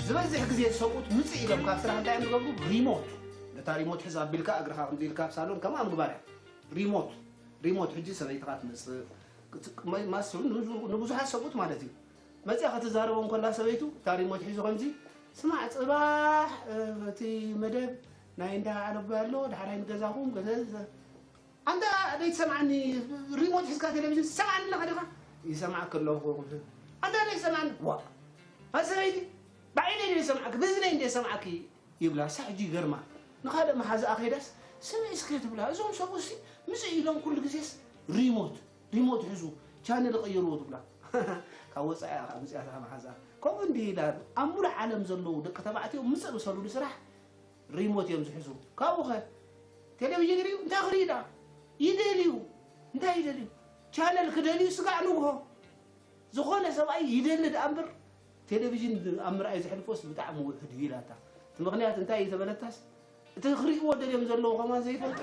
ዝበዝሕ ግዜ ሰብኡት ምፅእ ኢሎም ካብ ስራሕ እንታይ እዮም ዝገብሩ? ሪሞት፣ ነታ ሪሞት ሕዝ ኣቢልካ እግርኻ ከምዚ ኢልካ ኣብ ሳሎን ከምኣ ምግባር እያ። ሪሞት ሪሞት ሕጂ ሰበይትኻ ትመፅእ። ማስሉ ንብዙሓት ሰብኡት ማለት እዩ። መፅያ ክትዛረቦ እንከላ ሰበይቱ እታ ሪሞት ሒዙ ከምዚ፣ ስማዕ ፅባሕ እቲ መደብ ናይ እንዳ ዓለቦ ኣሎ፣ ዳሕራይ ንገዛኹም። ኣንታ ዘይትሰምዓኒ፣ ሪሞት ሒዝካ ቴሌቪዥን ትሰምዓኒ ኣለኻ ዲኻ? ይሰምዓካ ኣለኹ። ኣንታ ዘይትሰምዓኒ ዋ፣ ኣሰበይቲ ባዕለይ እንደ ሰምዓኪ፣ ብእዝነይ እንደ ሰምዓኪ ይብላ። እሳ ሕጂ ይገርማ። ንኻልእ መሓዛኣ ከይዳስ፣ ስምዒ እስከ ትብላ። እዞም ሰብኡትሲ ምጽእ ኢሎም ኩሉ ግዜስ ሪሞት፣ ሪሞት ሕዙ፣ ቻነል ቀይርዎ ትብላ። ካብ ወጻኢ እያ ካብ ምጽኣታ መሓዛኣ። ከምኡ እንዲህ ኢላ፣ ኣብ ሙሉእ ዓለም ዘለዉ ደቂ ተባዕትዮ ምጽእ ብሰሉሉ ስራሕ ሪሞት እዮም ዝሕዙ። ካብኡ ኸ ቴሌቪዥን ይሪኡ? እንታይ ክርኢ ደኣ? ይደልዩ። እንታይ ይደልዩ? ቻነል ክደልዩ ስጋዕ ንግሆ። ዝኾነ ሰብኣይ ይደሊ ደኣ እምበር፣ ቴሌቪዥን ኣብ ምርኣይ ዘሕልፎስ ብጣዕሚ ውሑድ እዩ ኢላታ። እቲ ምኽንያት እንታይ እዩ ተበለታስ፣ እቲ ክርእይዎ ደልዮም ዘለዉ ከማን ዘይፈልጡ።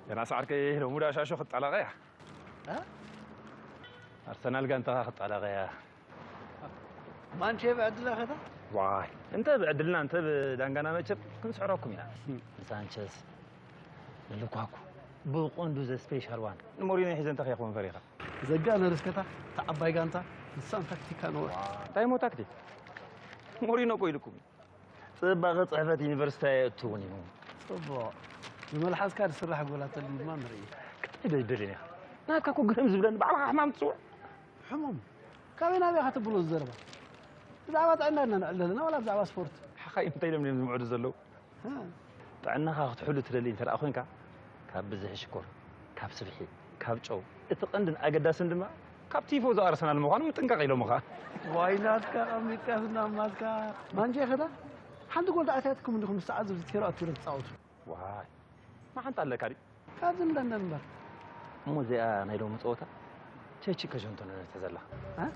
ዮናስ ዓርከይ፣ ሎሚ ዳ ሻሾ ክጣላቐያ? እ? ኣርሰናል ጋንታኻ ክጣላቐያ። ማንቼ ብዕድላ ኸታ? ዋይ፣ እንተ ብዕድልና፣ እንተ ብዳንጋና መቸም ክንስዕረኩም ኢና። ንሳንቸስ፣ ንሉካኩ፣ ብቐንዱ ዘ ስፔሻል ዋን ንሞሪኖ ሒዘ እንተ ከይኸውን ፈሪኻ። ዘጋ ነርስከታ፣ እታ ዓባይ ጋንታ፣ ንሳን ታክቲካ ነዋ። እንታይ እሞ ታክቲክ? ሞሪኖ እኮ ኢሉኩም እዩ። ጽባቐ ጽሕፈት ዩኒቨርሲቲ ኣየእትውን እዩ። ጽቡቕ። ንመልሓስካ ዝስራሕ ጎላተሉ ድማ ንርኢ። እንታይ ዶ ይደልን ኢኻ? ናትካ እኮ ግርም ዝብለኒ ባዕልኻ ሕማም ትጽውዕ። ሕሙም? ካበይ ናበይ ኢኻ ተብሎ እዚ ዘረባ? ብዛዕባ ጥዕና ኢና ንዕል ዘለና ዋላ ብዛዕባ ስፖርት? ሓኻይም እንታይ ኢሎም እዮም ዝምዕዱ ዘለዉ? ሃ። ጥዕናኻ ክትሕሉ ትደሊ እንተ ደኣ ኮይንካ፣ ካብ ብዝሒ ሽኮር፣ ካብ ስብሒ፣ ካብ ጨው፣ እቲ ቀንድን ኣገዳስን ድማ ካብ ቲፎዞ ኣርሰናል ምዃኑ ምጥንቃቕ ኢሎምኻ። ዋይ ናትካ ቀሚጥካስ እናማትካ። ማንቼ ኸዳ ሓንቲ ጎል ተኣትያትኩም እንዲኹም ምስ ተዓዘብቲ ቴሮ ኣትዮም ትጻወቱ። ዋይ፣ መሓንጣ ኣለካ ድዩ? ካብዚ ንለንደን እምበር። እሞ እዚኣ ናይ ሎሚ ጸወታ ቸቺ ከሸንቶ ተዘላ። እ?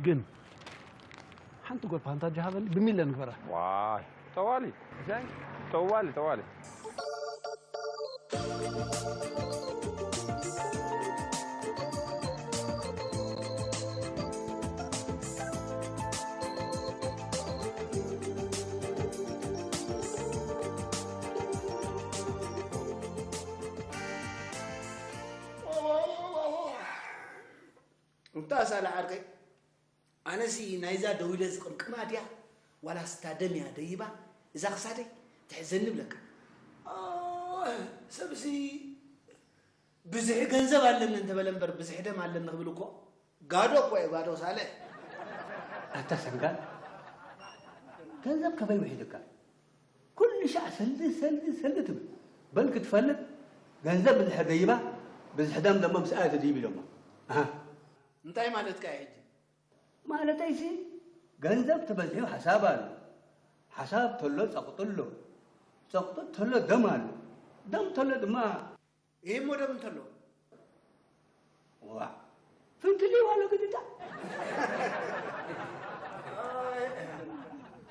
ግን ሓንቲ ጓል ፓንታ ጃሃበኒ ብሚልዮን ንግበራ። ዋይ፣ ጠዋሊ። ጠዋሊ፣ ጠዋሊ። እንታ ሳላ ዓርከይ፣ ኣነሲ ናይዛ ደው ኢለ ዝቕምቅማ ድያ ዋላስ እታ ደም እያ ደይባ? እዛ ክሳደይ ትሕዘኒ ብለካ። ኣህ፣ ሰብሲ ብዝሒ ገንዘብ ኣለኒ እንተበለ እምበር ብዝሒ ደም ኣለኒ ክብል እኮ ጋዶ እኮ እዩ፣ ጋዶ ሳለ። ኣታ ሰንጋል፣ ገንዘብ ከበይ ውሒዱካ? ኩሉ ሻዕ ሰልዲ፣ ሰልዲ፣ ሰልዲ ትብል። በል ክትፈልጥ፣ ገንዘብ እንድሕር ደይባ፣ ብዝሒ ደም ደሞ ምስኣ እዩ ተድይብ ኢሎማ። ኣሃ። እንታይ ማለትካ እዩ ሕጂ? ማለተይሲ፣ ገንዘብ ተበዚሑ ሓሳብ ኣሎ። ሓሳብ ተሎ ጸቕጢ ኣሎ። ጸቕጢ ተሎ ደም ኣሎ። ደም ተሎ ድማ ይህ እሞ ደም እንተሎ። ዋ፣ ፍንትልይዋ ኣሎ ግድዳ።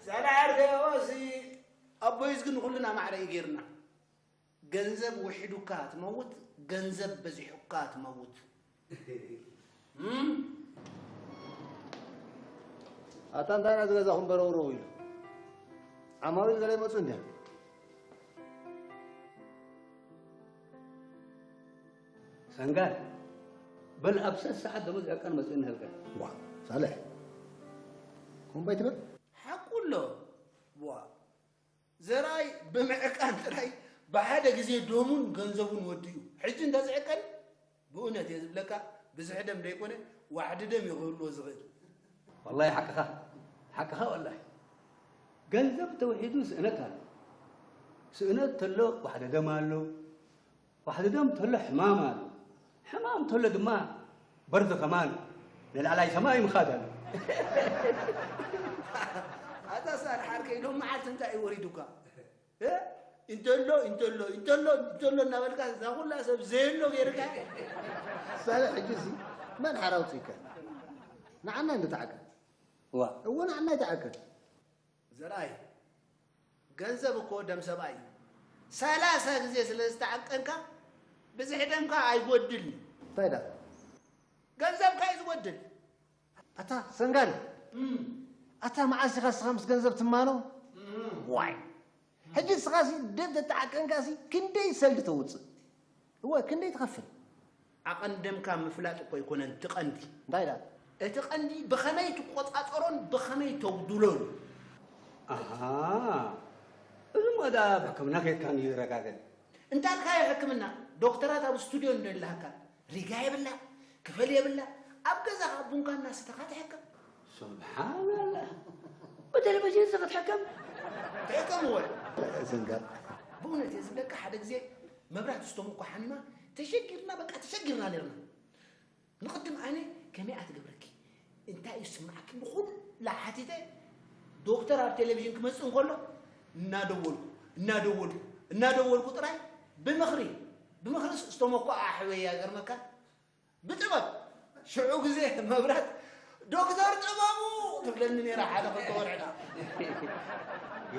ሳላ ዓርከይ፣ ኦሲ ኣቦይስ ግን ንኹልና ማዕረ እዩ ጌርና። ገንዘብ ውሒዱካ ትመውት፣ ገንዘብ በዚሑካ ትመውት። እም? ኣታ እንታይ ናዚ ገዛኹም በረውረው ኢሉ? ዓማዊል ገለ ይመጹ እንድያ? ሰንጋል፣ በል ኣብ ሰስ ሰዓት ደሞዝ ዕቀን መጺኡ እንሀልካ። ዋ፣ ሳልሕ፣ ከምኡ ኣይትበል። ሓቁ ኣሎ። ዋ፣ ዘርኣይ ብምዕቃን ጥራይ ብሓደ ግዜ ደሙን ገንዘቡን ወዲኡ። ሕጂ እንተዝዕቀን፣ ብእውነት እየ ዝብለካ፣ ብዝሒ ደም ደይኮነ፣ ዋሕዲ ደም እዩ ክህልዎ ዝኽእል። ወላሂ ሓቅኻ፣ ሓቅኻ ወላሂ። ገንዘብ ተውሒዱ ስእነት ኣሎ። ስእነት ተሎ ዋሕዲ ደም ኣሎ። ዋሕዲ ደም ተሎ ሕማም ኣሎ። ሕማም ተሎ ድማ በርዚ ከማን ንላዕላይ ሰማይ ምኻድ ኣሎ። ኣታ ሳልሕ ዓርከይ፣ ሎም መዓልቲ እንታይ እዩ ወሪዱካ? እ? እንተሎ፣ እንተሎ፣ እንተሎ፣ እንተሎ እናበልካ እዛ ኩላ ሰብ ዘየሎ ገይርካ። ሳልሕ፣ ሕጂሲ መን ሓራ ኣውጺእካ? ንዓና እንድትዓቀ። ዋ። እወ፣ ንዓና ይትዓቀ። ዘርኣይ፣ ገንዘብ እኮ ደም ሰብኣይ እዩ። ሰላሳ ግዜ ስለ ዝተዓቀንካ፣ ብዝሒ ደምካ ኣይጎድልን። እንታይ ደኣ? ገንዘብካ እዩ ዝጎድል። ኣታ ሰንጋል፣ እም። ኣታ መዓስ ኢኻ ንስኻ ምስ ገንዘብ ትማኖ? እም። ዋይ። ሕጂ ንስኻሲ ደም ተተዓቀንካሲ ክንደይ ሰልዲ ተውጽእ? እወ፣ ክንደይ ትኸፍል? ዓቐን ደምካ ምፍላጥ እኮ ኣይኮነን እቲ ቀንዲ። እንታይ ደኣ? እቲ ቀንዲ ብኸመይ ትቆጻጸሮን ብኸመይ ተጉድሎን። ኣሃ፣ እዚ እሞ ደኣ ኣብ ሕክምና ኬድካ እዩ ዝረጋገጽ። እንታልካዮ ሕክምና? ዶክተራት ኣብ ስቱድዮ እንዶ ኣለሃካ። ሪጋ የብላ፣ ክፈል የብላ። ኣብ ገዛኻ ቡንካ እናሰተኻ ትሕከም። ሱብሓንላህ። ብቴሌቪዥን እዚ ክትሕከም? ትሕከም እወ። ዘንጋል። ብእውነት እየ ዝብለካ፣ ሓደ ግዜ መብራት ስቶም እኮ ሓሚማ ተሸጊርና፣ በቃ ተሸጊርና ነርና። ንቕድም ኣነ ከመይ እያ ትገብረኪ? እንታይ እዩ ዝስምዓኪ? ንኹላ ሓቲተ፣ ዶክተር ኣብ ቴሌቪዥን ክመጽእ እንከሎ እናደወልኩ፣ እናደወልኩ፣ እናደወልኩ ጥራይ ብምኽሪ፣ ብምኽሪ ስቶም እኮ ኣሕበያ ገርመካ። ብጥበብ። ሽዑ ግዜ መብራት፣ "ዶክተር ጥበቡ" ትብለኒ ነይራ ሓደ ክልተ ወርሕና።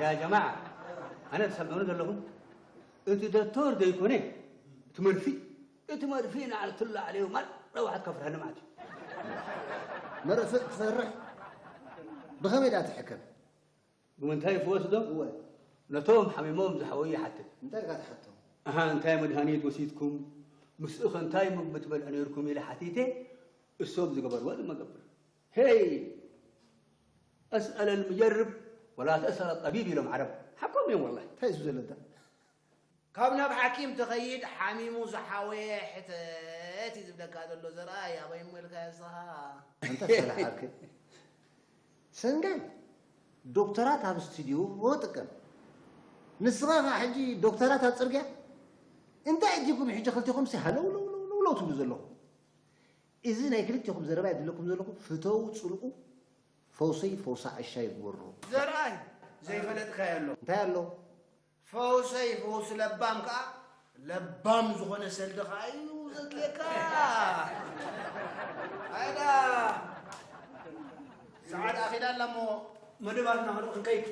ያ ጀማዓ፣ ኣነ ትሰምዑኒ ዘለኹም? እቲ ዶክተር ዘይኮነ፣ እቲ መርፊ፣ እቲ መርፊ ንዓልቱ ላዕለዩ ማል ረብሓት ከፍርሐኒ ማለት እዩ። መርፍእ ትሰርሕ? ብኸመይ ደኣ ትሕከም? ብምንታይ ይፍወስ ዶ? እወ። ነቶም ሓሚሞም ዝሓወዩ ይሓትት። እንታይ ኢልካ ትሓቶም? ኣሃ፣ እንታይ መድሃኒት ወሲድኩም? ምስኡ ኸ እንታይ ምግቢ ትበልዑ ነይርኩም? ኢለ ሓቲተ፣ እሶም ዝገበርዎ ድማ ገብር። ሄይ! أسأل المجرب ولا تسأل الطبيب ኢሎም ዓረብ። ሓቆም እዮም ወላሂ። እንታይ እዩ ዘሎ እንተ? ካብ ናብ ሓኪም ትኸይድ ሓሚሙ ዝሓወየ ሕተት እዩ ዝብለካ ዘሎ ዘርኣይ፣ ኣበይ እሞ ኢልካ ንስኻ? ኣንታ ሰላሕ ዓርከይ። ሰንጋል፣ ዶክተራት ኣብ ስቱድዮ ጥቀም። ንስኻ ኸኣ ሕጂ ዶክተራት ኣብ ጽርግያ? እንታይ ኣዲኩም ሕጂ ክልቴኹምሲ ሃለው ለው ለው ለው ለው ትብሉ ዘለኹም? እዚ ናይ ክልቴኹም ዘረባ የድለኩም ዘለኹ፣ ፍተው ጽልኡ፣ ፈውሰይ ፈውሳ ዓሻ ይግበሮ። ዘርኣይ፣ ዘይፈለጥካዮ ኣሎ። እንታይ ኣሎ? ፈውሰይ ፈውሲ ለባም ከኣ ለባም ዝኾነ ሰልዲ ኸዓ እዩ ዘድልየካ። ኣይዳ፣ ሰዓት ኣኺላ ኣላ እሞ መደባትና ክንከይድ።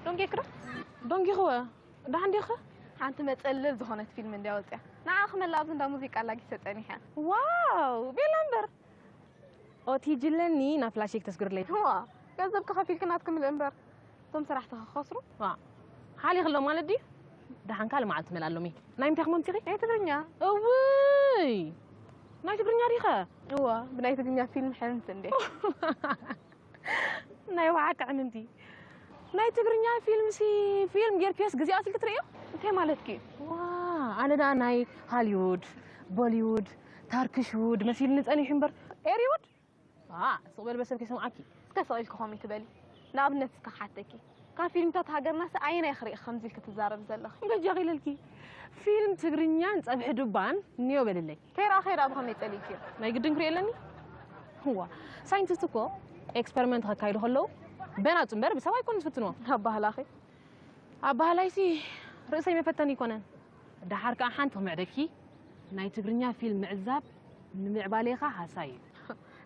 ዶንጌክዶ? ዶንጌኽወ? ደሓን ዲኺ? ሓንቲ መጸለል ዝኾነት ፊልም እንድያ ወጽያ። ንዓ ክመላ ኣብዚ እንዳ ሙዚቃ ኣላጊሰ ጸኒሐ። ዋው! ቤላ እምበር! ኦቲ ጅለኒ ናብ ፍላሽ ክተስግርለይ። ዋ፣ ገንዘብኪ ከፊልኪ ናትኪ ምልእ እምበር፣ እቶም ሰራሕቲ ክኸስሩ። ዋ፣ ሓሊኽሎ ማለት ድዩ? ደሓን ካልእ መዓልቲ መላሎሚ። ናይ ምንታይ ክመምፂኺ? ናይ ትግርኛ። እውይ! ናይ ትግርኛ ዲኸ? እዋ፣ ብናይ ትግርኛ ፊልም ሕንስ እንዴ። ናይ ወሓ ክዕምምቲ። ናይ ትግርኛ ፊልምሲ ፊልም ጌርክዮስ ግዜ ኣሲልኪ ትርእዮ? እንታይ ማለትኪ? ዋ፣ ኣነ ደኣ ናይ ሃሊውድ፣ ቦሊውድ፣ ታርክሽውድ መሲልኒ ጸኒሑ እምበር። ኤሪውድ? ዋ፣ ስቕ በል በሰብ ከይሰምዓኪ። እስከ ስቕ ኢልኪ ከምኡ ትበሊ። ንኣብነት እስከ ክሓተኪ። ካብ ፊልምታት ሃገርናስ ኣየናይ ኢኺ ርኢኺ ከምዚ ኢልኪ ትዛረቢ ዘለኺ? በጃኺ ኢለልኪ። ፊልም ትግርኛን ጸብሒ ዱባን እኒኦ በልለይ። ከይረኣኽዮ ደኣ ብኸመይ ጸሊእክዮ? ናይ ግድን ክርኢ ኣለኒ? እዋ፣ ሳይንቲስት እኮ ኤክስፐሪመንት ከካይዱ ከለዉ በናጹ እምበር ብሰብ ኣይኮኑን ዝፍትንዎ። ኣባህላኺ? ኣባህላይሲ ርእሰይ መፈተኒ ኣይኮነን። ደሓር ከኣ ሓንቲ ክምዕደኪ፣ ናይ ትግርኛ ፊልም ምዕዛብ ንምዕባሌኻ ሃሳይ እዩ።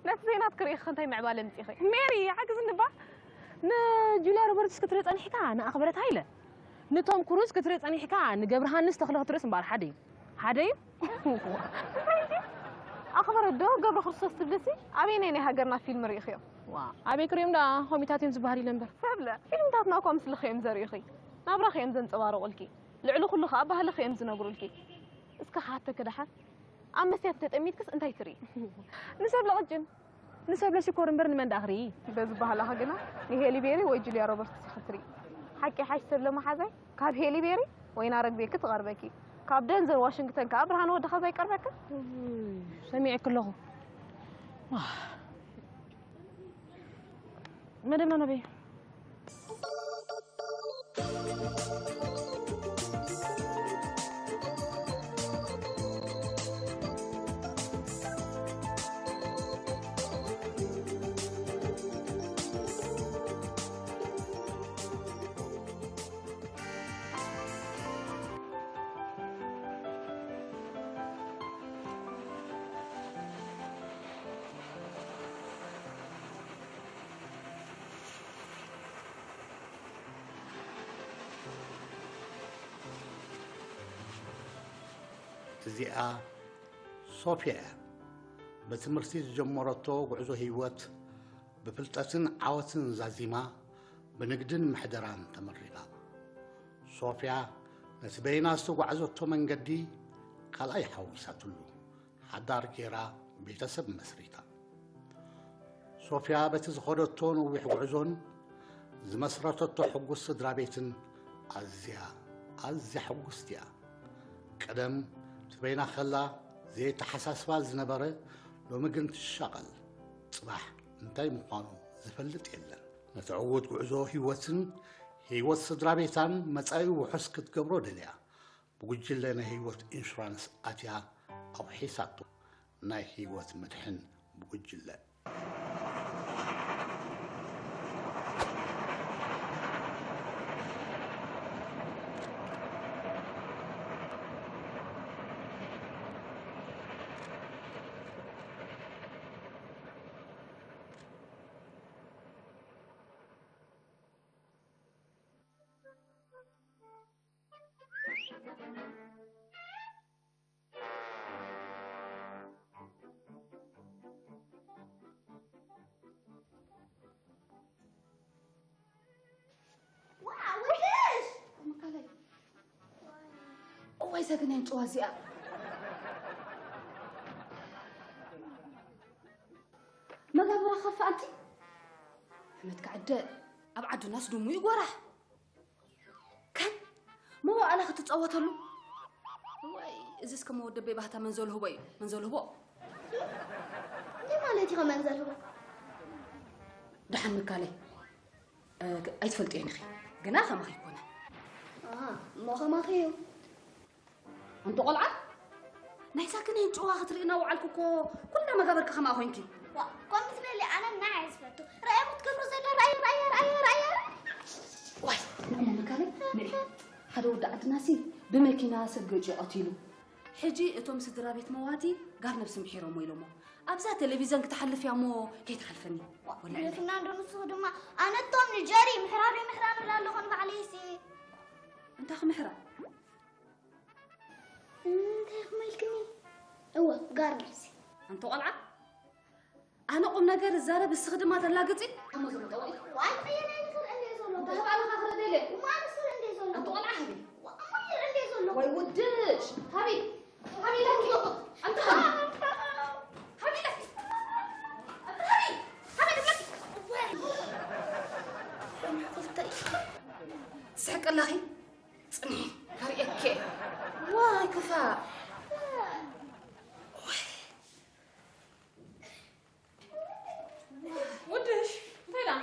ነቲ ዜናት ክርእኺ እንታይ ምዕባለ ኣምጺኺ? ሜሪ፣ ሓግዝኒ እባ። ንጁልያ ሮበርትስ ክትርኢ ጸኒሕካ ንኣኽበረት ሃይለ፣ ንቶም ክሩዝ ክትርኢ ጸኒሕካ ንገብረሃንስ ተኽለ ክትርእስ እምበኣር ሓደ እዩ። ሓደ እዩ። እንታይ ኢልኪ? ኣኽበረት ዶ ገብረ ክርስቶስ ትብልሲ? ኣበየናይ ናይ ሃገርና ፊልም ርኢኽዮ? ዋ፣ ኣበይ ክርእዮም ደኣ፣ ሆሚታት እዮም ዝበሃል ኢለ እምበር። ሰብለ፣ ፊልምታትና እኮ ምስልኺ እዮም ዘርእዩኺ። ናብራኺ እዮም ዘንጸባርቑልኪ። ልዕሊ ኩሉ ኸኣ ባህልኺ እዮም ዝነግሩልኪ። እስከ ክሓተኪ ደሓር፣ ኣብ መስትያት እንተጠሚትክስ እንታይ ትርኢ? ንሰብለ ቅጭን፣ ንሰብለ ሽኮር እምበር ንመን ደኣ ክርኢ? በዚ ባህላኺ ግና ንሄሊ ቤሪ ወይ ጁልያ ሮበርትስ ኢኺ ትርኢ። ሓቂ ሓሽ ሰብለ መሓዛይ፣ ካብ ሄሊ ቤሪ ወይ ናረግ ቤኪ ትቐርበኪ። ካብ ደንዘል ዋሽንግተን ከኣ ብርሃነ ወዲ ኻዛ ይቀርበካ። እም፣ ሰሚዐኪ ኣለኹ። ዋህ። መደብና ነበይ? እዚኣ ሶፍያ እያ። ብትምህርቲ ዝጀመረቶ ጉዕዞ ህይወት ብፍልጠትን ዓወትን ዛዚማ፣ ብንግድን ምሕደራን ተመሪቓ። ሶፍያ ነቲ በይና ዝተጓዕዘቶ መንገዲ ካልኣይ ሓዊሳትሉ። ሓዳር ጌራ ቤተሰብ መስሪታ። ሶፍያ በቲ ዝኸደቶ ነዊሕ ጉዕዞን ዝመስረተቶ ሕጉስ ስድራ ቤትን ኣዝያ፣ ኣዝያ ሕጉስቲ እያ። ቀደም እቲ በይና ከላ ዘየተሓሳስባ ዝነበረ ሎሚ ግን ትሻቐል። ጽባሕ እንታይ ምዃኑ ዝፈልጥ የለን። ነቲ ዕዉት ጉዕዞ ህይወትን ህይወት ስድራ ቤታን መጻኢ ውሑስ ክትገብሮ ደልያ። ብጉጅለ ናይ ህይወት ኢንሹራንስ ኣትያ ኣውሒሳቶ። ናይ ህይወት መድሕን ብጉጅለ። ዋው፣ ወይሽ! እዋይ፣ እዋይ፣ ዘግናኝ ጨዋ እዚኣ። መጋብራ ኸፋ ኣንቲ። ሕመት ከዕደ ኣብ ዓዱናስ ድሙ እዩ ጐራሕ። ከን መዋእላ ክትጻወተሉ። እዋይ፣ እዚስ ከም ወደበይ ባህታ መንዘልህቦ እዩ፣ መንዘልህቦ። እንታይ ማለት እዩ መንዘልህቦ? ደሓን ምካለይ። ኣይትፈልጥዮን ኢኺ። ግና ከማኺ ኣይኮነ። ኣሃ፣ እሞ ከማኺ እዩ። ኣንቲ ቆልዓ፣ ናይዛ ግን ጭዋ ክትርኢ እናወዓልኩ እኮ ኩላ መጋበርኪ ከምኣ ኮይንኪ። ዋ፣ ከምኡ ትበሊ፣ ኣነ ናይ እየ ዝፈቱ። ራእይ ክትገብሩ ዘለ ራእይ፣ ራእይ፣ ራእይ፣ ራእይ፣ ራእይ። ዋይ፣ ንዕሞ መካበይ፣ ንዒ። ሓደ ወዲ ዓድናሲ ብመኪና ሰብ ገጭ ቀቲሉ። ሕጂ እቶም ስድራ ቤት መዋቲ ጋር ነብሲ ምሒሮሞ ኢሎሞ። ኣብዛ ቴሌቪዝን ክትሓልፍ እያ እሞ ከይትሓልፈኒ። ወላ ኢለ። ግደፍና እንዶ ንስኺ ድማ፣ ኣነ እቶም ንጀሪ ምሕራር ምሕራር እብላ ኣለኹ ንባዕለይሲ። እንታይ ክምሕራ? እንታይ ክመልክኒ? እወ፣ ጋር ነብሲ። ኣንቲ ቆልዓ፣ ኣነ ቁም ነገር እዛረብ፣ እስኺ ድማ ተላግጺ። እሞ ዝመጠወ። ዋይ፣ ቀየናይ ንኽርኢ እንደ ዘሎ። እንታይ ባዕልኻ ክርኢ ደለ? እሞ ኣነ ስር እንደ ዘሎ። ኣንቲ ቆልዓ፣ ሃቢ። ዋ፣ እሞ ይርኢ እንደ ዘሎ። ወይ ውድሽ፣ ሃቢ። ሃቢ ኢለኪ። ኣንቲ ሃቢ። ሃቢ ኢለኪ። ኣንቲ ሃቢ። ሃቢ ኢለኪ። ወይ። ትስሕቂ ኣለኺ? ጽንሒ፣ ከርእየኪ። ዋይ፣ ክፋእ። ውድሽ፣ እንታይ ደኣ?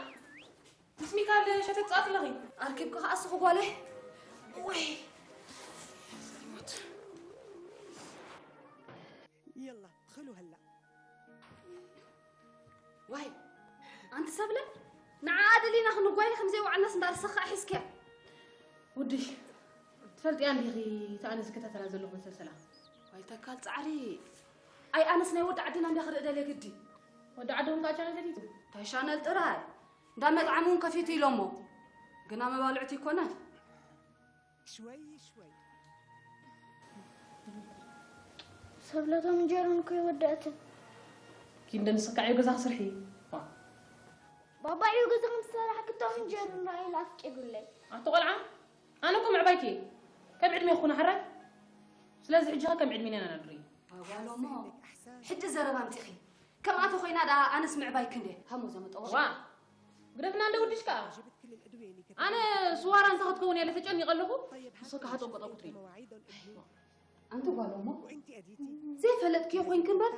ምስ ሚካል ሸተት ትጻወቲ ኣለኺ? ኣርኪብኪ ከኣ እስኺ ጓለይ። ወይ። ሞት። يلا ادخلوا هلا. ዋይ፣ ኣንቲ ሰብለ፣ ንዓኣ ደሊና ክንጓየ ከም ዘይወዓልናስ እንዳርሰኻ ሒዝክያ። ውድሽ፣ ትፈልጥያ እንዲኺ፣ እታ ኣነ ዝከታተላ ዘለኹ መሰልሰላ። ዋይ፣ ተካል ጻዕሪ። ኣይ፣ ኣነስ ናይ ወዲ ዓድና እንዲያ ክርኢ ደልየ ግዲ። ወዲ ዓድኹም ከኣ ቻነል ከፊቱ? እንታይ ቻነል ጥራይ? እንዳ መጥዓም እውን ከፊቱ ኢሎሞ። ግና መባልዕቲ ይኮነን። شوي شوي. ሰብለ ቶም እንጀራን እኮ ይወዳእትን። ኪንደ ንስካ ዕዮ ገዛ ክስርሒ። ዋ። ባባ ዕዮ ገዛ ከም ዝሰራሕ ክቶም እንጀርን ራእይል ኣፍቂዱለይ። ኣቶ ቆልዓ፣ ኣነ እኮ ምዕባይኪ ከም ዕድሜ ክኹን ሓራይ። ስለዚ ሕጂ ከም ዕድሜና ኢና ንርኢ። ኣዋሎሞ፣ ሕጂ ዘረባ ኣምጺኺ። ከምኣ ተኾይና ደኣ ኣነስ ምዕባይ ክንደይ ሃሞ ዘመጠወ። ዋ፣ ግደፍና እንደ ውድሽ ከኣ። ኣነ ስዋራ እንተ ክትከውን እየ ተጨኒቐ ኣለኹ። ንስኺ ከኣ ሃጠንቆጠ ክትርኢ። ኣንቲ ጓል እሞ፣ ዘይፈለጥክዮ ኮይንኪ እምበር፣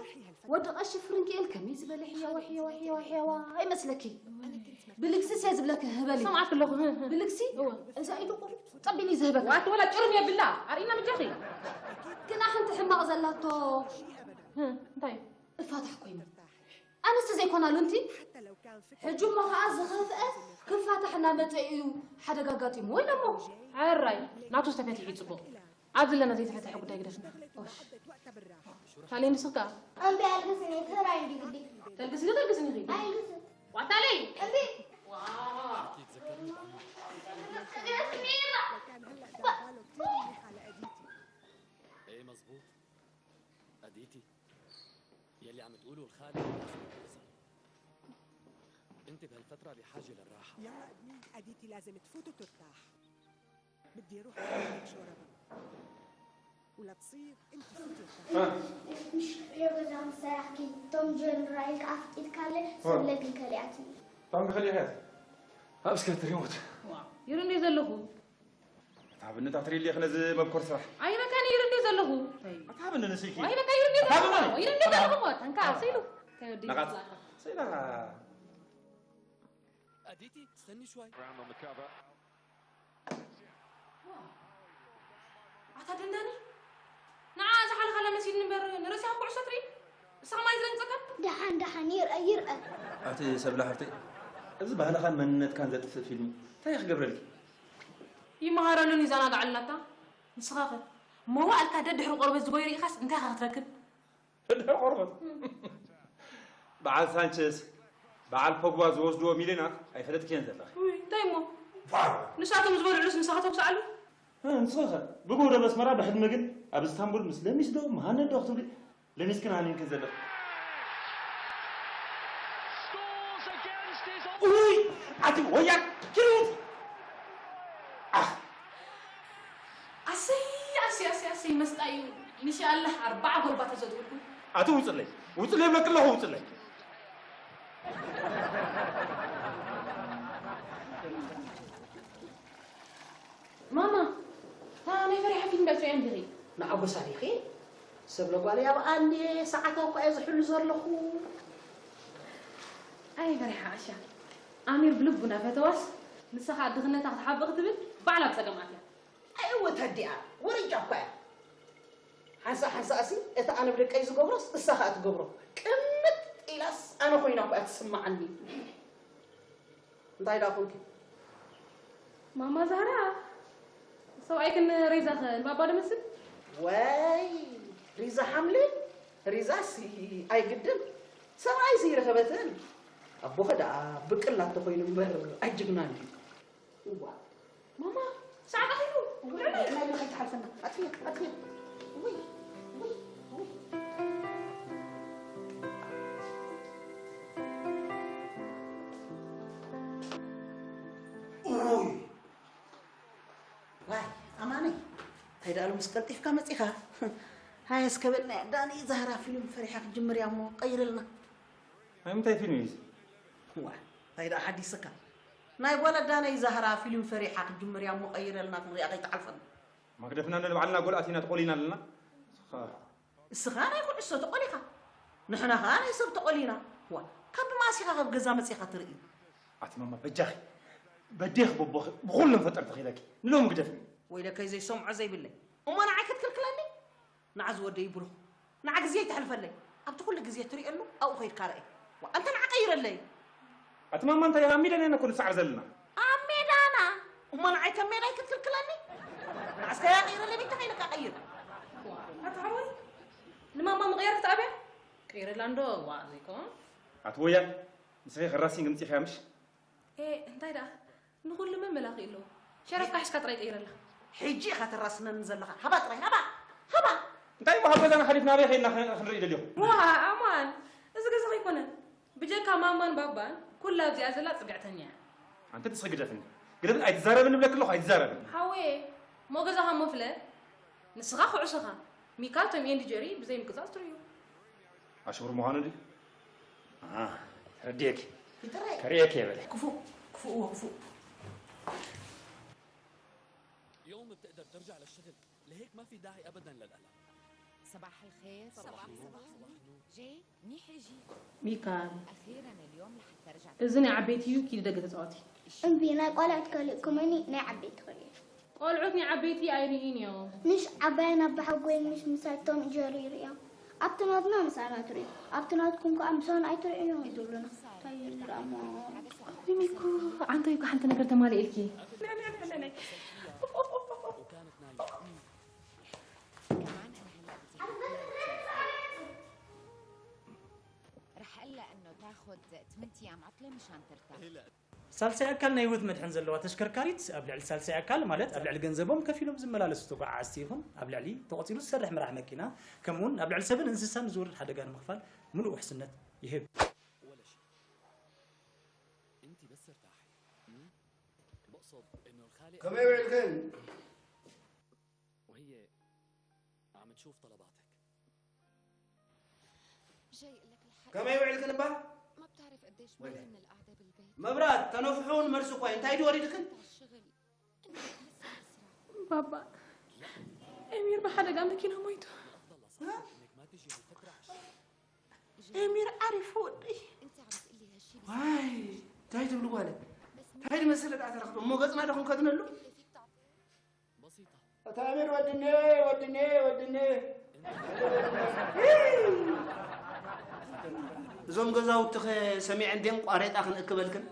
ወዲ ቀሺ ፍርንኪኤል ከመይ ዝበለ ሕያዋ፣ ሕያዋ፣ ሕያዋ፣ ሕያዋ ኣይመስለኪ? ብልግስስ እየ ዝብለኪ፣ ህበሊ። ሰማዕኪ ኣለኹ፣ ህ፣ ህ። ብልግሲ? እወ። እዛ ኢዱ ቁርጥ ኣቢሉ እዩ ዝህበኪ። ዋቲ ወላ ጭርም የብላ። ኣርእና ምጃኺ። ግና ሓንቲ ሕማቕ ዘላቶ። ህ፣ እንታይ? እፋታሕ ኮይኑ። ኣነስ ዘይኮናሉ እንቲ? ሕጂ እሞ ኸኣ ዝኸፍአ ክፋታሕ እናመጸ እዩ፣ ሓደጋ ኣጋጢምዎ ኢሎሞ። ሕራይ፣ ናቱስ ተፈቲሑ እዩ ጽቡቕ። ኣብዚ ለና ዘይተፈትሐ ጉዳይ ግደፍና። ኦሽ። ታሌ ንስኻ? እምቢ ኣልግስኒ፣ ተራይ እንዲ ግዲ። ተልግስኒ፣ ተልግስኒ ኺዲ። ኣይልግስን። ዋታሌ! እምቢ። ዋ! إيه، مظبوط. أديتي، يلي عم تقوله الخالق لازم يتحصل. انت بهالفترة بحاجة للراحة. يلا ابني، أديتي لازم تفوت وترتاح. بدي أروح أعمل لك شوربة. ولتصير انت فوت وارتاح. ها. مش يا جوز عم ساعة كي توم جون رايك عفت إيد كالي، ها. سلك لي كالي أتي. توم بخلي هات. ها، بس كانت ريموت. واو. يرني زلخو. እታ ብነታ ትሪሊ ክነዚ መብኮር ስራሕ። ኣይነካን ይር እንዴ ዘለኹ። እታ ብነ ንስኪ። ኣይነካ ይር እንዴ ዘለኹ። ይር እንዴ ዘለኹ። ተንካ ስኢሉ። ተወዲ ነቃት። ስኢላ። أديتي، استني شوي. ኣታ ደንዳኒ። ንዓ ዝሓለኻላ መሲልኒ እምበር ንርእስኻ ኩዕሶ ትርኢ? ንስኻ ማይ ዝረግጸካ? ደሓን፣ ደሓን፣ ይርአ፣ ይርአ። ኣቲ ሰብለ ሓፍተይ፣ እዚ ባህልኻን መንነትካን ዘጥፍእ ፊልም እንታይ ክገብረልኪ? ይመሃረሉን ይዘናግዓሉን ኣታ። ንስኻ ኸ? መዋእልካ ደድሕሪ ቆርበት ዝጎዩ ርኢኻስ እንታይ ኢኻ ክትረክብ? ደድሕሪ ቆርበት? በዓል ሳንቸስ፣ በዓል ፖግባ ዝወስድዎ ሚልዮናት ኣይፈለጥክየን ዘለኺ። ውይ፣ እንታይ እሞ? ፋር! ንሳቶም ዝበልዕሉስ ንስኻ ተውስኣሉ? እ፣ ንስኺ ኸ? ብጎደብ ኣስመራ ብሕልሚ ግን ኣብ እስታንቡል ምስ ለሚስ ዶ መሃነድ ዶ ክትብሊ ለሚስክን ሃኒንክን ዘለኺ። Scores against his... ኡይ! ኣቲ ወያ! ኪሩት! ኣህ! ኣሰይ፣ ኣሰይ፣ ኣሰይ፣ ኣሰይ፣ መስጣ እዩ። ንሻኣላህ ኣርባዓ ጎል ባተ ዘጥውልኩ። ኣቲ ውፅለይ! ውፅለይ ብለኪ ኣለኹ፣ ውፅለይ! ማማ፣ እታ ናይ ፈሪሓ ፊልም ዳይሶ እያ እንዲኺ? ንዓጎሳ ዲኺ? ሰብ ለጓለይ ኣብኣ እንድየ፣ ሰዓታ እኳ እየ ዝሕሉ ዘለኹ። ኣይ ፈሪሓ ዓሻ፣ ኣሚር ብልቡ እናፈተዋስ፣ ንሳ ከኣ ድኽነታ ክትሓብእ ክትብል ባዕላ ኣብ ጸገም ኣትያ። ኣይወ ተዲኣ ወረጃ እኳ እያ። ሓንሳእ ሓንሳእሲ እቲ ኣነ ብደቀይ ዝገብሮስ እሳ ከኣ ትገብሮ ቅምጥ ኢላስ ኣነ ኮይና እኳ እያ ትስምዓኒ። እንታይ ደኣ ኮንኪ? ማማ ዛህራ ሰብኣይክን ሬዛኸ ንባባ ዶ መስል? ወይ ሪዛ ሓምሊ ሪዛሲ ኣይግድን ሰብኣይሲ ይረኸበትን ኣቦኸ ደኣ ብቅላት ተኾይኑ እምበር ኣይጅግናን ድዩ? እዋ ማማ ሰዓት ኣኺሉ ውዕለይ። ናይ ኢልካ ኣይትሓልፈና ኣጥፍየ ኣጥፍየ ውይ ውይ ውይ ኡይ ዋይ ኣማነይ እንታይ ደኣ ሎምስ ቀልጢፍካ መጺኻ ሃየ እስከ በልና ዳኒ ዛህራ ፊልም ፈሪሓ ክትጅምር እያ እሞ ቀይርልና ናይ ምንታይ ፊልም እዩ እዚ ዋ እንታይ ደኣ ሓዲስካ ናይ ጓል ኣዳነይ ዛህራ ፊልም ፈሪሓ ክትጅምር እያ እሞ ቀይረልና ክንሪኣ ከይትሓልፈና መግደፍና ንባዕልና ጎል ኣቲና ተቆሊና ኣለና እስኻ ናይ ኩዕሶ ተቆሊኻ ንሕና ኸኣ ናይ ሰብ ተቆሊና ዋ ካብ መኣስ ኢኻ ካብ ገዛ መጺኻ ትርኢ ኣቲ ማማ በጃኺ በዴኺ በቦኺ ብኹሎም ፈጠርቲ ኺለኪ ንሎሚ ግደፍኒ ወይለከይ ዘይሰምዖ ዘይብለይ እሞ ንዓይ ክትክልክለኒ ንዓ ዝወደይ ብሩኽ ንዓ ግዜ ይተሕልፈለይ ኣብቲ ኩሉ ግዜ ትሪኤሉ ኣብኡ ኸይድካ ርኣይ ዋ ኣንተ ንዓ ቀይረለይ ኣቲ ማማ እንታይ ኣብ ሜዳ ኢና እኮ ንሰዓር ዘለና ኣብ ሜዳና እሞ ንዓይ ከም ሜዳይ ክትክልክለኒ ንዓ እስከ ያ ቀይረለይ ቤት ተኸይልካ ቀይር ኣቲ ሓወይ ንማማ ምቕያር ክትኣብያ ቀይረላ እንዶ ዋ ዘይኮን ኣቲ ወያል ንስኺ ክራሲን ግምፂ ኸያ ምሽ እንታይ ደኣ ንኹሉ መመላኺ ኣለዎ። ሸረፍካ ሒዝካ ጥራይ ቀይረላ። ሕጂ ኢኻ ተራስነኒ ዘለኻ። ሃባ ጥራይ ሃባ ሃባ። እንታይ እሞ ካብ ገዛና ሓሊፍና ኣበይ ኸይድና ክንርኢ ደሊኹም? ዋእ ኣማን እዚ ገዛኻ ኣይኮነን። ብጀካ ማማን ባባን ኩላ ኣብዚኣ ዘላ ጽግዕተኛ እያ። ኣንቲ ንስኺ ግደፍኒ። ግደፍኒ ኣይትዛረብኒ እብለኪ ኣለኹ ኣይትዛረብኒ። ሓወየ እሞ ገዛኻ እሞ ፍለጥ። ንስኻ ኩዕሶኻ። ሚካ ቶም ኤንድ ጀሪ ብዘይ ምቅጻጽ ትርእዩ። ኣሽሙር ምዃኑ ድዩ? ኣሃ ተረዲኤኪ ይጥረ ከርእየኪ እየ በለ ክፉእ ክፉእ እዎ ክፉእ يوم بتقدر ترجع للشغل لهيك ما في داعي ابدا للقلق صباح الخير صباح النور صباح النور جي منيح اجي ميكال اخيرا اليوم لحتى رجعت እዚ ናይ ዓበይቲ እዩ ኪዲ ደገ ተፃወቲ እምቢ ናይ ቆልዑት ከሊእኩምኒ ናይ ዓበይቲ ክርኢ ቆልዑት ናይ ዓበይቲ ኣይርእን እዮም። ምሽ ዓባየን ኣባሓጎየን ምሽ ምሳይ ቶም ጀሪ ይርእዮም ኣብቲ ናትና ምሳና ትርእዩ ኣብቲ ናትኩም ከኣ ምሳና ኣይትርእዩን እዩ ዝብሉና እንታይ ይብሉ ደኣ እሞ ኣቦይ ሚኩ ዓንተይ እኮ ሓንቲ ነገር ተማሊእልኪ رح قلها انه تاخذ ثمان ايام عطله مشان ترتاح ሳልሳይ ኣካል ናይ ህይወት መድሕን ዘለዋ ተሽከርካሪት ኣብ ልዕሊ ሳልሳይ ኣካል ማለት ኣብ ልዕሊ ገንዘቦም ከፊሎም ዝመላለሱ ተጓዓዓዝቲ ይኹን ኣብ ልዕሊ ተቖጺሩ ዝሰርሕ መራሕ መኪና ከምኡውን ኣብ ልዕሊ ሰብን እንስሳን ዝወርድ ሓደጋ ንምኽፋል ምሉእ ውሕስነት ይህብ። ولا شيء انت بس ارتاحي بقصد انه الخالق ከመይ ውዒልክን وهي عم تشوف طلباتك جاي يقول لك الحق ከመይ ውዒልክን እባ ما بتعرف قديش ملل القعدة بالبيت መብራት ተነፍሑ እውን መልሲ እኳ እንታይ ድዩ ወሪድክን على الشغل ባባ ኤሚር ብሓደጋ መኪና ሞይቱ ኤሚር ዓሪፉ ወደይ እንታይ ትብሉ ጓለ እንታይ ድመሰለ ደኣ ተረኽበ እሞ ገፅና ዶ ክንከድነሉ بسيطة ኣታ ኣሚር ወድኔ ወድኔ ወድኔ እዞም ገዛውትኸ ሰሚዐን ድየን ቋሬጣ ክንእክበልክን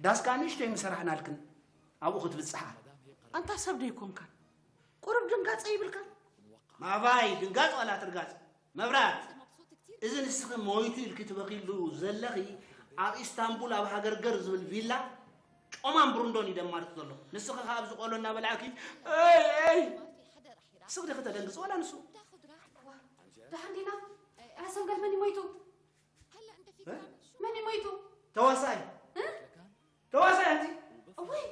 ዳስካ ንእሽተይ ምሰራሕናልክን ኣብኡ ክትብጽሓ ኣንታ ሰብ ዶ ይኮንካን ቁሩብ ድንጋጸ ይብልካን ማባይ ድንጋጽ ዋላ ትርጋጽ መብራት እዚ ንስኺ ሞይቱ ኢልኪ ትበኽይሉ ዘለኺ ኣብ ኢስታንቡል ኣብ ሃገር ገር ዝብል ቪላ ጮማን ብሩንዶን እዩ ደማርጽ ዘሎ ንስኺ ከኣ ኣብዚ ቆሎ እናበላዕኪ ኣይ ኣይ ስቕ ዲኺ ተደንግጽ ዋላ ንሱ ደሓን ዲና ኣሰንገል መን ሞይቱ መን ሞይቱ ተዋሳይ ተዋሳይ ኣንቲ እወይ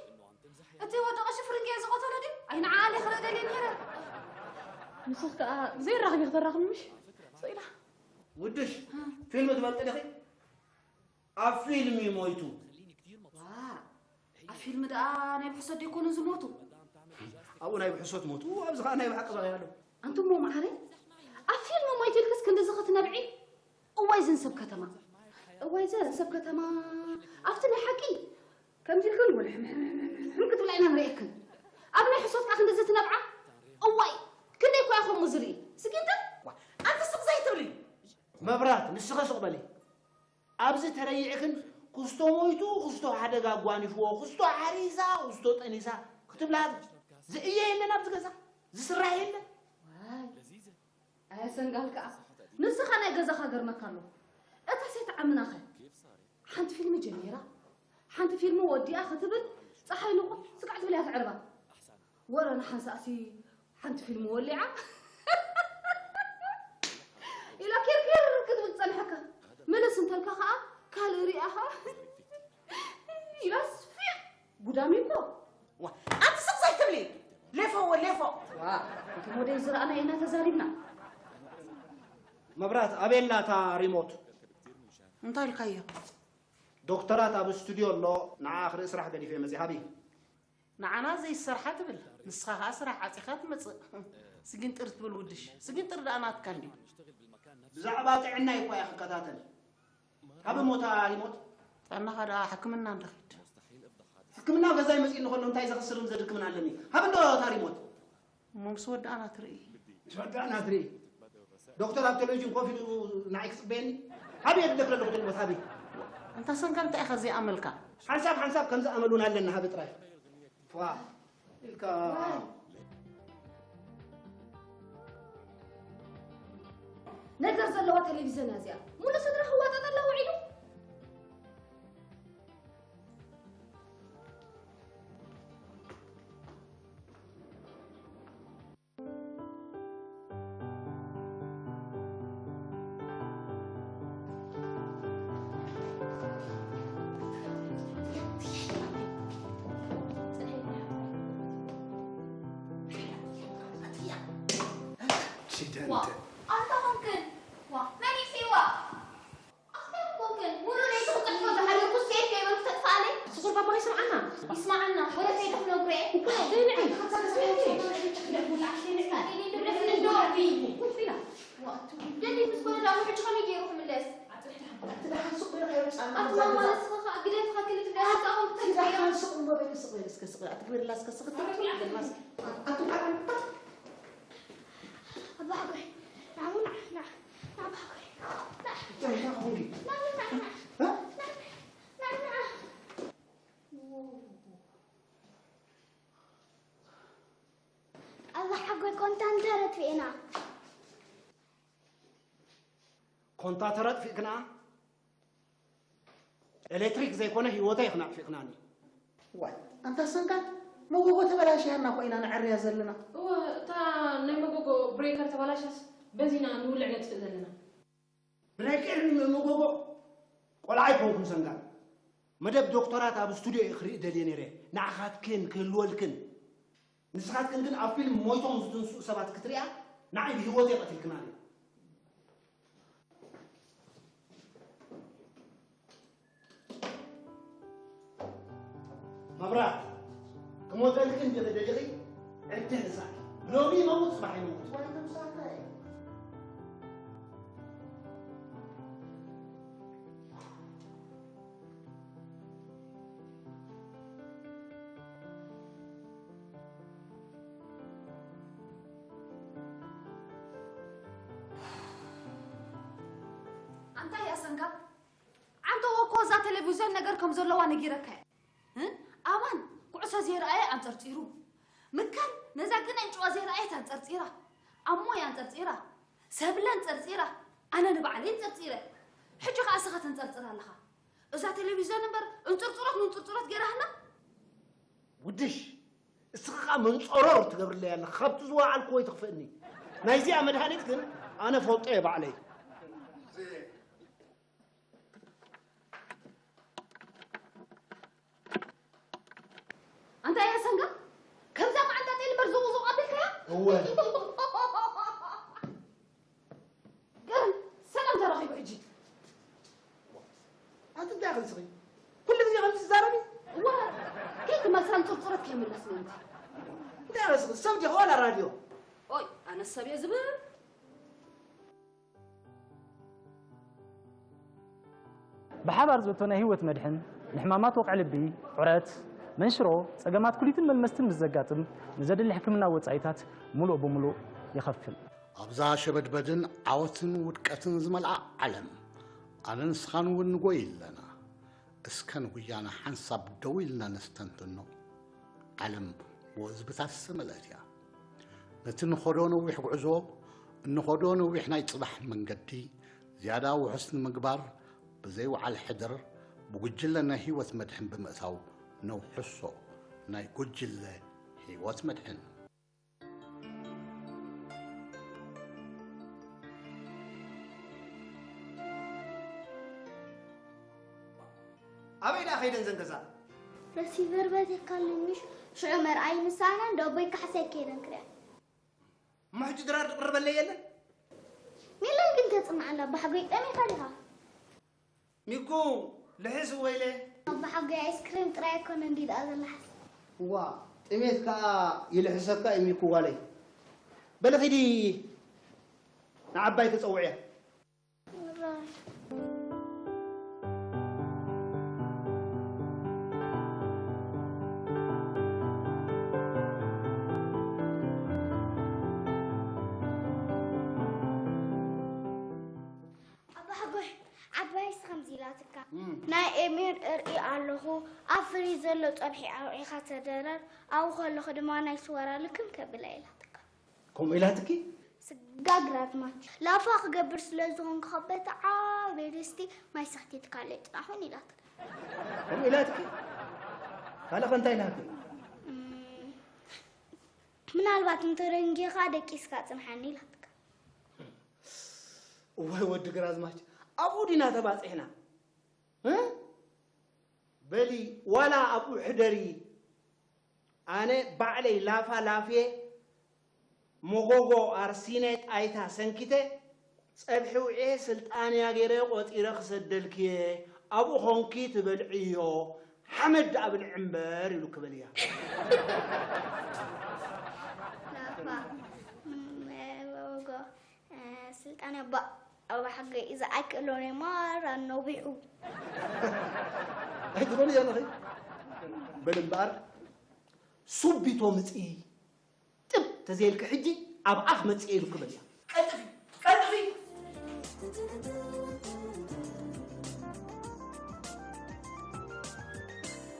እቲ ወዲ ቀሺ ፍርንጌ ዝቐተሎ ድዩ ኣይ ንዓ ኣለ ክርኢ ደልየ ነይረ ንስኽ ከኣ ዘይራኽቢ ክተራኽቢ ምሽ ስኢላ ውድሽ ፊልም ትፈልጢ ዲኺ ኣብ ፊልም እዩ ሞይቱ ኣብ ፊልም ደኣ ናይ ብሕሰት ደይኮኑ ዝሞቱ ኣብኡ ናይ ብሕሶት ሞቱ ኣብዚ ከዓ ናይ ብሓቂ በቒ ኣሎ ኣንቱሞ መዓረይ ኣብ ፊልም ሞይቱ ኢልክስ ክንድዚ ክትነብዒ እዋይ ዝን ሰብ ከተማ እዋይ ዘ ሰብ ከተማ ኣብቲ ናይ ሓቂ ከምዚ ኢልክን ወላ ሕም ሕም ሕም ሕም ክትብላ ኢና ንርእየክን። ኣብ ናይ ሕሶት ከኣ ክንድዚ ትነብዓ? እዋይ፣ ክንደይ እኳ ኢኹም ዝርኢ። ስጊንጥር? ዋ፣ ኣንቲ ስቕ ዘይትብሊ። መብራት፣ ንስኺ ስቕ በሊ። ኣብዚ ተረይዕክን ክስቶ ሞይቱ፣ ክስቶ ሓደጋ ኣጓኒፍዎ፣ ክስቶ ሓሪሳ፣ ክስቶ ጠኒሳ ክትብላ ዝእየ የለን ኣብዚ ገዛ። ዝስራሕ የለን። ዋይ፣ ኣያ ሰንጋል ከኣ ንስኻ ናይ ገዛኻ ገርመካ ኣሎ። እታ ሴት ዓምናኸ ሓንቲ ፊልሚ ጀሚራ፣ ሓንቲ ፊልሚ ወዲኣ ክትብል ጸሓይ ንቑሕ ስጋዕ ትብል እያ ትዕርባ። ወረ ንሓንሳእሲ ሓንቲ ፊልሚ ወሊዓ ኢላ ኪርኪር ክትብል ትጸንሐካ። መለስ እንተልካ ከኣ ካልእ ሪኣ ከኣ ኢላስ ፊዕ ጉዳሚ እኮ። ዋ፣ ኣንቲ ስቕ ዘይትብሊ። ሌፎ ወ ሌፎ። ዋ፣ እቲ ሞዴል ዝረኣና ኢና ተዛሪብና። መብራት፣ ኣበይ ኣላ እታ ሪሞት? እንታይ ኢልካዮ? ዶክተራት ኣብ ስቱድዮ ኣሎ፣ ንዓ ክርኢ ስራሕ ገዲፈ መጺእ። ሃቢ። ንዓና ዘይሰርሓ ትብል፣ ንስኻ ከኣ ስራሕ ዓጺኻ ትመጽእ። ስግንጥር ትብል ውድሽ። ስግንጥር ደኣ ናትካ እንድዩ። ብዛዕባ ጥዕናይ እኳ እየ ክከታተል። ሃቢ እሞ እታ ሪሞት። ጥዕናኻ ደኣ ሕክምና እንዶ ኺድ። ሕክምና ኣብ ገዛይ መጺእኒ ከሎ እንታይ ዘኽስርን ዘድክምን ኣለኒ? ሃቢ እንዶ እታ ሪሞት። እሞ ምስ ወዳእና ትርኢ። ምስ ወዳእና ትርኢ። ዶክተር ኣብ ቴሌቪዥን ኮፍ ኢሉ ንዓይ ክጽበየኒ? ሃቢ እየ ዝብለኪ ዘለኹ ሪሞት፣ ሃቢ። ኣንታ ሰንካ እንታይ ኢኻ ዘይኣመልካ? ሓንሳብ ሓንሳብ ከምዚ ኣመል እውን ኣለኒ፣ ሃቢ ጥራይ። ዋ፣ ኢልካ። ነገር ዘለዋ ቴሌቪዝን እያ እዚኣ። ሙሉ ስድራ ክዋጣጠላ ውዒሉ። ዋ፣ ኣንታ ኾንክን። ዋ፣ መን ይፍዋ? ኣኽበር ኮንክን። ሙሉ ለይቲ ክጽሕፎ ዝሓለኩ ሴፍ የበልኩ ተጥፋኣለይ። ስቑር ባባ ይስምዓና። ይስምዓና። ወረ ከይደ ክነግሮ እየ። እባ፣ ዘይንዒ። ቁልፍ ኢላ። ደሊት ምስ ኮነ ደኣ ሕጂ ከመይ ገይሩ ክምለስ? ኣቲ ደሓን ስቕ በለ ከይወጽኣና ኣቲ ማማ ንስኻ ከኣ ግደፍኻ ክልተ ደቂቕ ኣኹም ኣቲ ክትሪኦ። ደሓን ስቕ እሞ በሊ ስቕ በሊ እስከ ስቕ በሊ። ኣቲ ግበርላ እስከ ስኽት ትብል ገልማስ። ኣቲ ደሓን ኣባ ሓጎይ፣ ንዓ፣ ንዓ፣ ንዓ፣ ኣባ ሓጎይ፣ ንዓ። እንታይ ኢኻ ኾንኪ? ንዓ፣ ንዓ፣ ንዓ። እ? ንዓ፣ ንዓ፣ ንዓ። ኣባ ሓጎይ፣ ኮንታንተር ኣጥፊእና። ኮንታተር ኣጥፊእክና? ኤሌክትሪክ ዘይኮነ ህይወተይ ኢኽን ኣጥፊእክናኒ። ዋይ፣ ኣንታ ሰንጋል፣ መጎጎ ተበላሽያና እኮ ኢና ንዐርያ ዘለና። እወ፣ እታ ናይ መጎጎ ብሬከር ተበላሽያስ በዚና ንውልዕ ነጥፍእ ዘለና። ብሬከር ን-፣ መጎጎ ቆልዓ ኣይኮንኩን ሰንጋል። መደብ ዶክተራት ኣብ ስቱድዮ እየ ክርኢ ደልየ ነይረ። ንዓኻትክን ክህልወልክን። ንስኻትክን ግን ኣብ ፊልም ሞይቶም ዝትንስኡ ሰባት ክትሪኣ ንዓይ ብህይወተይ ቀቲልክናኒ። መብራት፣ ክሞተልክን ዲኺ ደሊኺ? ዕድል ንሳኺ። ሎሚ ይመውት፣ ጽባሕ ይመውት። ወይ ነብሳኻ እየ። ኣንታ እያ ሰንጋል? ዓንተዎ እኮ እዛ ቴሌቪዝዮን ነገር ከም ዘለዋ ነጊረካ እየ። እ? ኣማን ኩዕሶ ዘይረኣየ ኣንጸርጺሩ። ምካን ነዛ ግን ዕንጭዋ ዘይረኣየት ኣንጸርጺራ። ኣሞ እያ ኣንጸርጺራ። ሰብለ ኣንጸርጺራ። ኣነ ንባዕለይ ኣንጸርጺረ። ሕጂ ከኣ እስኻ ተንጸርጽር ኣለኻ። እዛ ቴሌቪዝዮን እምበር እንጽርጽሮት ምንጽርጽሮት ገይራህና። ውድሽ፣ እስኺ ኸኣ መንጸሮር ትገብርለይ ኣለኺ። ካብቲ ዝወዓልኩዎ ይትኽፍእኒ። ናይዚኣ መድሃኒት ግን ኣነ ፈልጦ እየ ባዕለይ። ኣንታ እያ ሰንጋ፣ ከምዛ መዓንጣ ጤል እምበር ዙቕ ዙቕ ኣቢልካያ? እወ። ግን ሰላም ተረኺቡ ሕጂ። ኣንቲ እንታይ ኢኺ ንስኺ? ኩሉ ግዜ ከምዚ ትዛረቢ? እዋ፣ ከይትመልሳ ንጽርጽረት ከይምለስ ምእንቲ። እንታይ ኢኺ ንስኺ? ሰብ ዲኺ ዋላ ራድዮ? ኦይ፣ ኣነ ሰብ እየ ዝብል። ብሓባር ዘእቶ ናይ ህይወት መድሕን፣ ንሕማማት ወቕዒ ልቢ፣ ዑረት፣ መንሽሮ፣ ጸገማት ኩሊትን መልመስትን ምስ ዘጋጥም ንዘድሊ ሕክምና ወጻኢታት ምሉእ ብምሉእ ይኸፍል። ኣብዛ ሸበድበድን ዓወትን ውድቀትን ዝመልኣ ዓለም ኣነን ንስኻን እውን ንጎይ ኣለና። እስከ ንጉያና ሓንሳብ ደው ኢልና ነስተንትኖ። ዓለም ብወዝብታት ዝተመልአት እያ። ነቲ ንኸዶ ነዊሕ ጉዕዞ፣ እንኸዶ ነዊሕ ናይ ጽባሕ መንገዲ ዝያዳ ውሑስ ንምግባር፣ ብዘይ ውዓል ሕድር ብጉጅለ ናይ ህይወት መድሕን ብምእታው ነውሕሶ። ናይ ጉጅለ ህይወት መድሕን። ኣበይ ደኣ ከይደን ዘን ገዛ? ረሲቨር በቴካልኝ ሽዑ መርኣይ ምሳና እንዶ ኣቦይ ካሕሳይ ከይደን ክሪኣ። እሞ ሕጂ ድራር ዝቕርበለይ የለን? ሚለን ግን ተጽንዓላ፣ ኣባ ሓጎይ ጠሚኻ ዲኻ? ሚኩ፣ ልሕስ ወይለ። ኣባ ሓጎይ ኣይስክሬም ጥራይ ኣይኮነን ድዩ ደኣ ዘለሓስ? እዋ፣ ጥሜት ከኣ ይልሕሰካ እዩ ሚኩ ጓለይ። በሊ ኺዲ ንዓባይ ክጸውዕያ። ኣባሓጎይ፣ ዓባይስ ከምዚ ኢላትካ። እም። ናይ ኤሚር እርኢ ኣለኹ፣ ኣብ ፍሪዝ ዘሎ ጸብሒ ኣውዒኻ ተደረር፣ ኣብኡ ከለኹ ድማ ናይ ስወራ ልክም ከብላ ኢላትካ። ከምኡ ኢላትኪ? ስጋግር ኣዝማች። ላፋ ክገብር ስለ ዝኾንኩ፣ ከበቲ ዓቢ ድስቲ ማይ ሰኽቲትካለይ ጽናሕ እውን ኢላትካ። ከምኡ ኢላትኪ? ካልእ ከ እንታይ ኢላትኪ? እም፣ ምናልባት እንተደንጊኻ ደቂስካ ጽንሓኒ ኢላትካ። እዋይ ወዲ ግራዝማች፣ ኣብኡ ዲና ተባጺሕና? እ? በሊ ዋላ ኣብኡ ሕደሪ። ኣነ ባዕለይ ላፋ ላፍየ መጎጎ ኣርሲነ ጣይታ ሰንኪተ ጸብሒ ውዕየ ስልጣንያ ገይረ ቆጺረ ክሰደልክየ ኣብኡ ኾንኪ ትበልዕዮ ሓመድ ደኣ ብልዒ እምበር ኢሉ ክበልያ። ላፋ መጎጎ ስልጣን ኣባ ኣባ ሓገይ እዛ ኣይክእሎን እየ ማራ ነዊሑ። ኣይትበልዮ ኣለኺ። በል እምበኣር ሱቢቶ ምጺ ጥብ ተዘይልኪ ሕጂ ኣብኣ ክመጽእ ኢሉ ክበልያ። ቀልጥፊ ቀልጥፊ።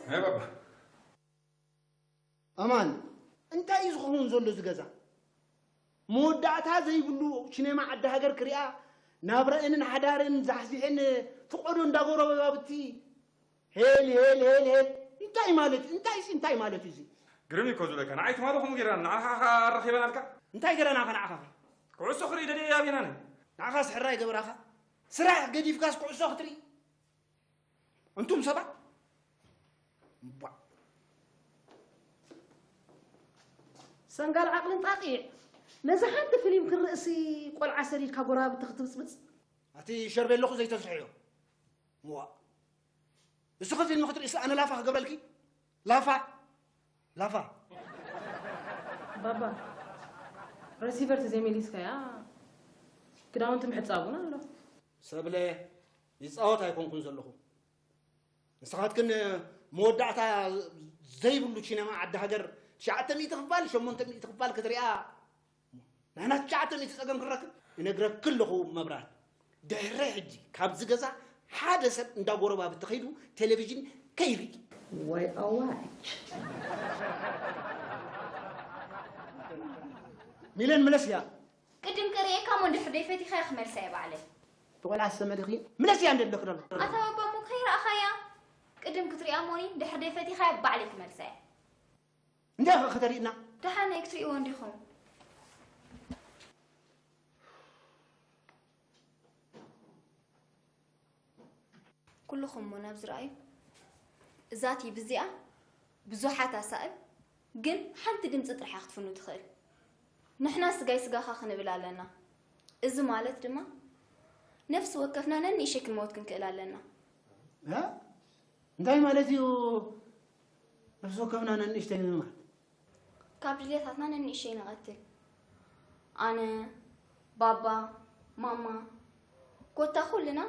ናይ ባባ ኣማን፣ እንታይ እዩ ዝኸውን ዘሎ እዚ ገዛ? መወዳእታ ዘይብሉ ሲኔማ ዓዲ ሃገር ክሪኣ፣ ናብረአንን ሓዳረንን ዛሕዚሐን ፍቆዶ እንዳጎረባብቲ ሄል ሄል ሄል ሄል። እንታይ ማለት እዩ? እንታይ ሲ እንታይ ማለት እዩ እዚ? ግርም እዩ እኮ ዝብለካ። ንዓይ ትማሊ ከምኡ ጌርና ንዓኻ ኸኣ ኣራኺበናልካ። እንታይ ገረናኻ ንዓኻ ኸ? ኩዕሶ ክርኢ ደልየ እየ ኣቤናኒ። ንዓኻስ ሕራይ ገበራኻ? ስራሕ ገዲፍካስ ኩዕሶ ክትርኢ? እንቱም ሰባት እምቧ። ሰንጋል ዓቕልን ጣቂዕ። ነዛ ሓንቲ ፊልም ክርእሲ ቆልዓ ሰዲድካ ጎረባብቲ ክትብጽብጽ። ኣቲ ሸርቤሎኹ ዘይተስርሕዮ። እዋ። እስኺ ፊልም ክትርእሲ ኣነ ላፋ ክገብረልኪ? ላፋ? ላፋ? ባባ፣ ረሲቨር ተዘይመሊስካያ ክዳውንቲ ምሕጻብ እውን ኣሎ። ሰብለ፣ ይጻወት ኣይኮንኩን ዘለኹ። ንስኻትክን መወዳእታ ዘይብሉ ሲነማ ዓዲ ሃገር ትሽዓተ ሚእቲ ክፋል፣ ሸሞንተ ሚእቲ ክፋል ክትሪኣ፣ ንሕና ትሽዓተ ሚእቲ ጸገም ክንረክብ? እነግረኪ ኣለኹ መብራት፣ ድሕሪ ሕጂ ካብዚ ገዛ ሓደ ሰብ እንዳ ጎረባብቲ ከይዱ ቴሌቪዥን ከይርኢ። ወይ ኣዋጅ። ሚለን ምለስ እያ። ቅድም ክርእየካ እሞ እንድሕር ደይፈቲኻያ ክመልሳ እየ ባዕለይ። እቲ ቆልዓ ዝሰመ ዲኺ? ምለስ እያ እንደ ኣለኺ ደሎ። ኣታ ባባ እሞ ከይረኣኻያ? ቅድም ክትሪኣ እሞኒ እንድሕር ደይፈቲኻያ ባዕለይ ክመልሳ እየ። እንታይ ኢኺ ከተሪእና? ደሓን እየ ክትርእይዎ እንዲኹም። ኩልኹም እሞ ናብ ዝረኣዩ፣ እዛ ቲቪ እዚኣ ብዙሓት ኣሳእል፣ ግን ሓንቲ ድምፂ ጥራሕ ክትፍኑ ትኽእል። ንሕና ስጋይ ስጋኻ ክንብል ኣለና። እዚ ማለት ድማ ነፍሲ ወከፍና ነንእሽተይ ክንመውት ክንክእል ኣለና። እ? እንታይ ማለት እዩ? ነፍሲ ወከፍና ነንእሽተይ ምማት? ካብ ድሌታትና ነንእሽተይ ንቐትል። ኣነ፣ ባባ፣ ማማ፣ ኮታ ኩልና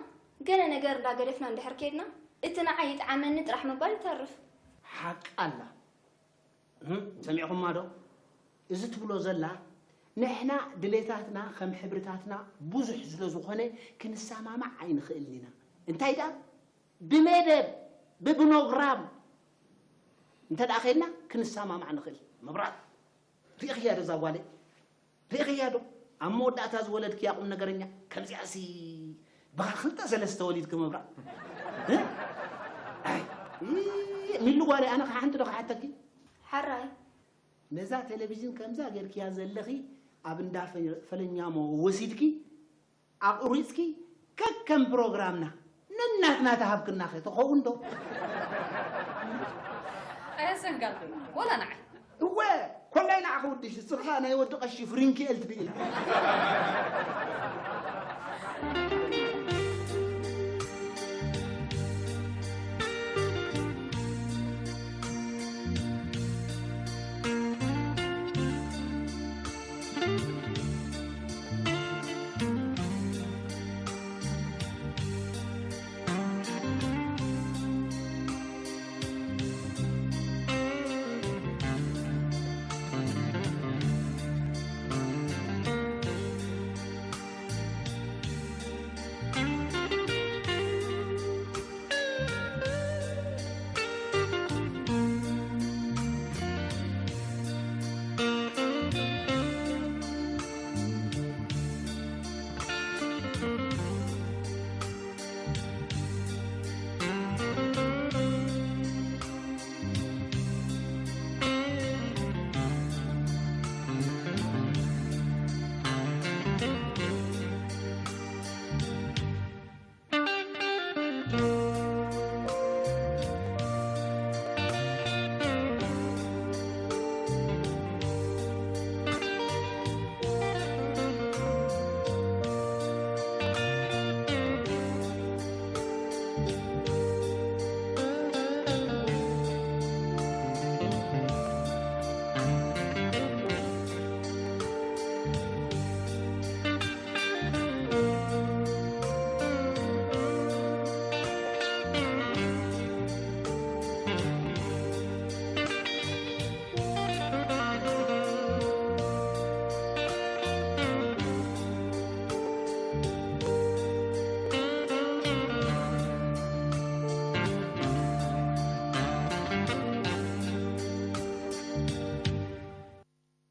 ገለ ነገር እንዳገደፍና እንድሕር ኬድና፣ እቲ ንዓይ ይጥዓመኒ ጥራሕ ምባል ይተርፍ። ሓቃ ኣላ። እም፣ ሰሚዕኹማ ዶ? እዚ ትብሎ ዘላ ንሕና ድሌታትና ከም ሕብርታትና ብዙሕ ስለ ዝኾነ ክንሰማማዕ ኣይንኽእልን ኢና። እንታይ ደኣ ብመደብ ብብኖግራም እንተ ደኣ ኸድና ክንሰማማዕ ንኽእል። መብራት ርኢኽያ ዶ እዛ ጓለይ? ርኢኽያ ዶ ኣብ መወዳእታ ዝወለድክያ ቁም ነገረኛ ከምዚኣሲ ብኻ ክልተ ሰለስተ ወሊድኪ መብራት እ? ኣይ፣ ይ- ሚሉ ጓለይ ኣነ ከዓ ሓንቲ ዶ ክሓተኪ ሓራይ ነዛ ቴሌቪዥን ከምዛ ጌርክያ ዘለኺ ኣብ እንዳ ፈ- ፈለኛሞ ወሲድኪ ኣቑሪፅኪ ከከም ፕሮግራምና ነናትና ተሃብክናኸ ትኸውን ዶ ኣየሰንጋልኩ ወላ ንዓይ እወ ኮላይ ንዓኺ ውድሽ እስኻ ናይ ወዲ ቀሺ ፍሪንኪኤል ትብኢላ